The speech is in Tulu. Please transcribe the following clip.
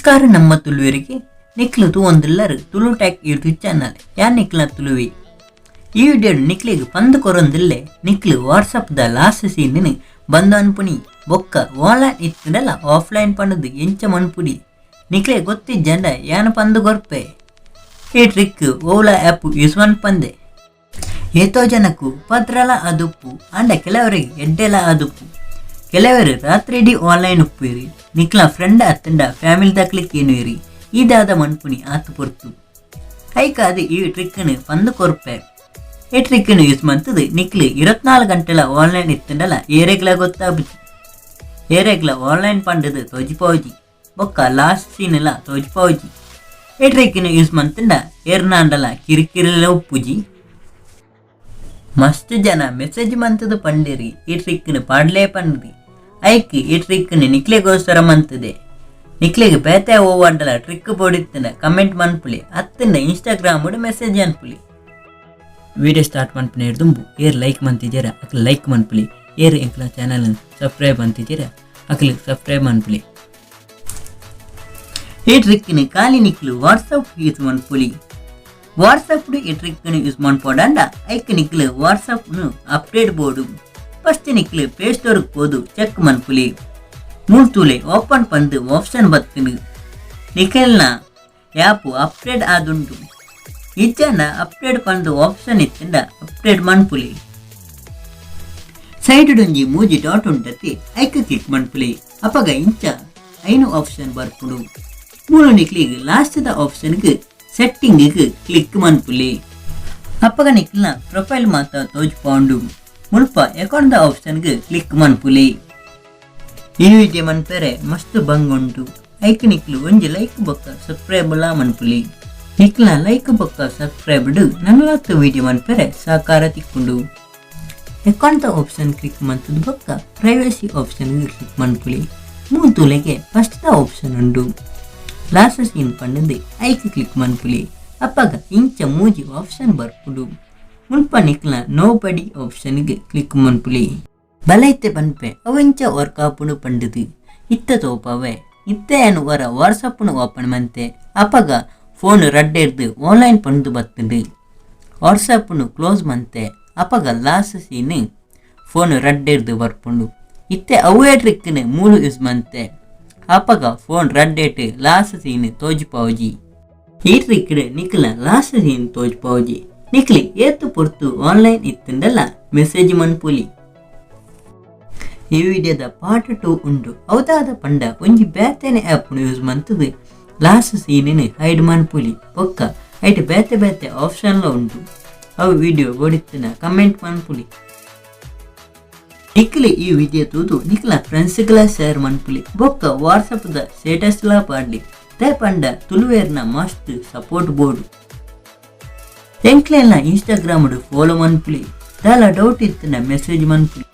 ನಮಸ್ಕಾರ ನಮ್ಮ ತುಳುವರಿಗೆ. ನಿಕ್ಲು ತೂವೊಂದುಲ್ಲರ್ ತುಳು tech YouTube channel. ಯಾನ್ ನಿಕ್ಲ್ನ ತುಳುವೆ. ಈ ವಿಡಿಯೋ ನಿಕ್ಲೆಗ್ ಪಂದ್ ಕೊರೊಂದಿಲ್ಲೆ, ನಿಕ್ಲು ವಾಟ್ಸಪ್ the last scene ಬಂದ್ ಅನ್ಪುನಿ ಬೊಕ್ಕ ಆನ್ಲೈನ್ ಇತ್ತುಂಡಲ ಆಫ್ಲೈನ್ ಪಂಡುದು ಎಂಚ ಮನ್ಪುಡಿ. ನಿಕ್ಲೆ ಗೊತ್ತಿಜ್ಜಂಡ ಯಾನ್ ಪಂದ್ ಕೊರ್ಪೆ. ಈ ಟ್ರಿಕ್ ಓವ್ಲ ಆ್ಯಪ್ ಯೂಸ್ ಮನ್ಪಂದೆ. ಏತೋ ಜನಕ್ಕು ಉಪದ್ರಲ ಆದುಪ್ಪು, ಆಂಡ ಕೆಲವರಿಗೆ ಎಡ್ಡೆಲ ಆದುಪ್ಪು. ಕೆಲವರು ರಾತ್ರಿ ಇಡೀ ಆನ್ಲೈನ್ ಉಪ್ಪುವಿರಿ. ನಿಕ್ಲ ಫ್ರೆಂಡ್ ಅತ್ತಂಡ ಫ್ಯಾಮಿಲಿ ದಕ್ಲಿಕ್ ಏನುವಿರಿ, ಈ ದಾದ ಮನ್ಪುನಿ ಆತು ಪೊರ್ತು? ಐಕಾದ್ ಈ ಟ್ರಿಕ್ನು ಪಂದ್ ಕೊರ್ಪೆ. ಈ ಟ್ರಿಕ್ನು ಯೂಸ್ ಮಂತದು ನಿಕ್ಲು 24 ಗಂಟೆಲ ಆನ್ಲೈನ್ ಇತ್ತಂಡಲ ಏರೆಗ್ಲ ಗೊತ್ತಾಬುಜಿ. ಏರೆಗ್ಲ ಆನ್ಲೈನ್ ಪಂಡದು ತೋಜಿಪೌಜಿ, ಬೊಕ್ಕ ಲಾಸ್ಟ್ ಸೀನ್ಲ ತೋಜಿಪೌಜಿ. ಈ ಟ್ರಿಕ್ನು ಯೂಸ್ ಮಂತಂಡ ಏರ್ನಾಂಡಲ ಕಿರಿಕಿರಿಲ ಉಪ್ಪುಜಿ. ಮಸ್ತ್ ಜನ ಮೆಸೇಜ್ ಮಂತದು ಪಂಡಿರಿ, ಈ ಟ್ರಿಕ್ನು ಪಾಡ್ಲೇ ಪಂಡ್ರಿ. ಐಕ್ ಈ ಟ್ರಿಕ್ನು ನಿಕ್ಲೆಗೋಸ್ಕರ ಮಂತದೆ. ನಿಕ್ಲೆಗ್ ಬೇತೆ ಓವಾಂಡಲ ಟ್ರಿಕ್ ಬೋಡಿತ್ತಂಡ ಕಮೆಂಟ್ ಮನ್ಪುಲಿ, ಅತ್ತಂಡ ಇನ್ಸ್ಟಾಗ್ರಾಮ್ ಮೆಸೇಜ್ ಅನ್ಪುಲಿ. ವಿಡಿಯೋ ಸ್ಟಾರ್ಟ್ ಮನ್ಪುನ ದುಂಬು ಏರ್ ಲೈಕ್ ಮಂತಿದ್ದೀರ ಅಕ್ಲು ಲೈಕ್ ಮನ್ಪುಲಿ. ಏರ್ ಎಂಕ್ಲ ಚಾನಲ್ ಸಬ್ಸ್ಕ್ರೈಬ್ ಅಂತಿದ್ದೀರ ಅಕ್ಲು ಸಬ್ಸ್ಕ್ರೈಬ್ ಮನ್ಪುಲಿ. ಈ ಟ್ರಿಕ್ನು ಖಾಲಿ ನಿಕ್ಲು ವಾಟ್ಸಪ್ ಯೂಸ್ ಮನ್ಪುಲಿ. ವಾಟ್ಸಪ್ ಈ ಟ್ರಿಕ್ನು ಯೂಸ್ ಮನ್ಪೋಡಂಡ ಐಕ್ ನಿಕ್ಲು ವಾಟ್ಸಪ್ನು ಅಪ್ಡೇಟ್ ಬೋಡು. ಫಸ್ಟ್ ನಿಕ್ಲು ಪ್ಲೇ ಸ್ಟೋರ್ ಪೋದು ಚೆಕ್ ಮನ್ಪುಲಿ. ಮೂಲ್ ತೂಲೆ, ಓಪನ್ ಪಂದು ಆಪ್ಷನ್ ಬತ್ತುನು. ನಿಖಲ್ನ ಆ್ಯಪ್ ಅಪ್ಡೇಟ್ ಆದುಂಡು. ಇಜ್ಜಂಡ ಅಪ್ಡೇಟ್ ಪಂದು ಆಪ್ಷನ್ ಇತ್ತಂಡ ಅಪ್ಡೇಟ್ ಮನ್ಪುಲಿ. ಸೈಡ್ ಒಂಜಿ ಮೂಜಿ ಡಾಟ್ ಉಂಟತಿ, ಐಕ್ ಕ್ಲಿಕ್ ಮನ್ಪುಲಿ. ಅಪಗ ಇಂಚ ಐನು ಆಪ್ಷನ್ ಬರ್ಪುಂಡು. ಮೂಲು ನಿಕ್ಲಿಗ್ ಲಾಸ್ಟ್ ದ ಆಪ್ಷನ್ಗೆ ಸೆಟ್ಟಿಂಗ್ ಕ್ಲಿಕ್ ಮನ್ಪುಲಿ. ಅಪಗ ನಿಕ್ಲ್ನ ಪ್ರೊಫೈಲ್ ಮಾತ ತೋಜ್ಪೌಂಡು. ಮುಲ್ಪ ಅಕೌಂಟ್ ದ ಆಪ್ಷನ್ಗೆ ಕ್ಲಿಕ್ ಮನ್ಪುಲಿ. ಈ ವಿಡಿಯೋ ಮನ್ಪೆರೆ ಮಸ್ತ್ ಬಂಗ್ ಉಂಟು. ಐಕ್ ನಿಕ್ಲು ಒಂಜಿ ಲೈಕ್ ಬೊಕ್ಕ ಸಬ್ಸ್ಕ್ರೈಬ್ ಲಾ ಮನ್ಪುಲಿ. ನಿಕ್ಲ ಲೈಕ್ ಬೊಕ್ಕ ಸಬ್ಸ್ಕ್ರೈಬ್ ನನಲಾತ್ ವಿಡಿಯೋ ಮನ್ಪೆರೆ ಸಹಕಾರ ತಿಕ್ಕುಂಡು. Account option click ಮಂತದ ಬೊಕ್ಕ privacy option click ಮನ್ಪುಲಿ. ಮೂತುಲೆಗೆ first the option ಉಂಡು, ಲಾಸ್ಟ್ ಸೀನ್ ಪಂಡದು, ಐಕ್ ಕ್ಲಿಕ್ ಮನ್ಪುಲಿ. ಅಪ್ಪಗ ಇಂಚ ಮೂಜಿ ಆಪ್ಷನ್ ಬರ್ಪುಂಡು. ಮುಲ್ಪ ನಿಕ್ಲ ನೋ ಬಡಿ ಆಪ್ಷನ್ಗೆ ಕ್ಲಿಕ್ ಮನ್ಪುಲಿ. ಬಲೈತೆ ಪನ್ಪೆ ಅವೆಂಚ ವರ್ಕ್ ಆಪುಂಡು ಪಂಡದು. ಇತ್ತ ತೋಪವೆ. ಇತ್ತೆ ಯಾನ್ ವರ ವಾಟ್ಸಪ್ನು ಓಪನ್ ಮಂತೆ. ಅಪಗ ಫೋನ್ ರಡ್ಡೆರ್ದು ಆನ್ಲೈನ್ ಪಂದು ಬತ್ತುಂಡು. ವಾಟ್ಸಪ್ನು ಕ್ಲೋಸ್ ಮಂತೆ. ಅಪಗ last scene phone ರಡ್ಡೆರ್ದು ಬರ್ಪುಂಡು. ಇತ್ತೆ ಅವೇ ಟ್ರಿಕ್ನು ಮೂಲು ಯೂಸ್ ಮಂತೆ. ಅಪಗ ಫೋನ್ ರಡ್ಡೇಟ್ ಲಾಸ್ಟ್ ಸೀನ್ ತೋಜಿಪಾವುಜಿ. ಈ ಟ್ರಿಕ್ಡ್ ನಿಕ್ಲ ಲಾಸ್ಟ್ ಸೀನ್ ತೋಜಿಪಾವುಜಿ. ನಿಕ್ಲಿ ಏತು ಪೊರ್ತು ಆನ್ಲೈನ್ ಇತ್ತಂಡಲ್ಲ ಮೆಸೇಜ್ ಮನ್ಪುಲಿ. ಈ ವಿಡಿಯೋದ ಪಾರ್ಟ್ 2 ಉಂಡು. ಅವದಾದ ಪಂಡ ಒಂಜಿ ಬೇತೆನೆ ಆ್ಯಪ್ ಯೂಸ್ ಮಂತದು ಲಾಸ್ಟ್ ಸೀನಿನ ಹೈಡ್ ಮನ್ಪುಲಿ. ಬೊಕ್ಕ ಐಟ್ ಬೇತೆ ಬೇತೆ ಆಪ್ಷನ್ಲ ಉಂಟು. ಅವು ವಿಡಿಯೋ ಬೋಡಿತ್ತಿನ ಕಮೆಂಟ್ ಮನ್ಪುಲಿ. ನಿಕ್ಲಿ ಈ ವಿಡಿಯೋ ತೂದು ನಿಕ್ಲ ಫ್ರೆಂಡ್ಸ್ಗಳ ಶೇರ್ ಮನ್ಪುಲಿ. ಬೊಕ್ಕ ವಾಟ್ಸಪ್ ದ ಸ್ಟೇಟಸ್ ಲಾ ಪಾಡ್ಲಿ. ದಾಯೆ ಪಂಡ ತುಳುವೇರ್ನ ಮಸ್ತ್ ಸಪೋರ್ಟ್ ಬೋಡು. ಎಂಕ್ಲೆನ ಇನ್ಸ್ಟಾಗ್ರಾಮ್ ಫಾಲೋ ಮನ್ಪುಲಿ. ದಾಲ ಡೌಟ್ ಇತ್ತಿನ ಮೆಸೇಜ್ ಮನ್ಪುಲಿ.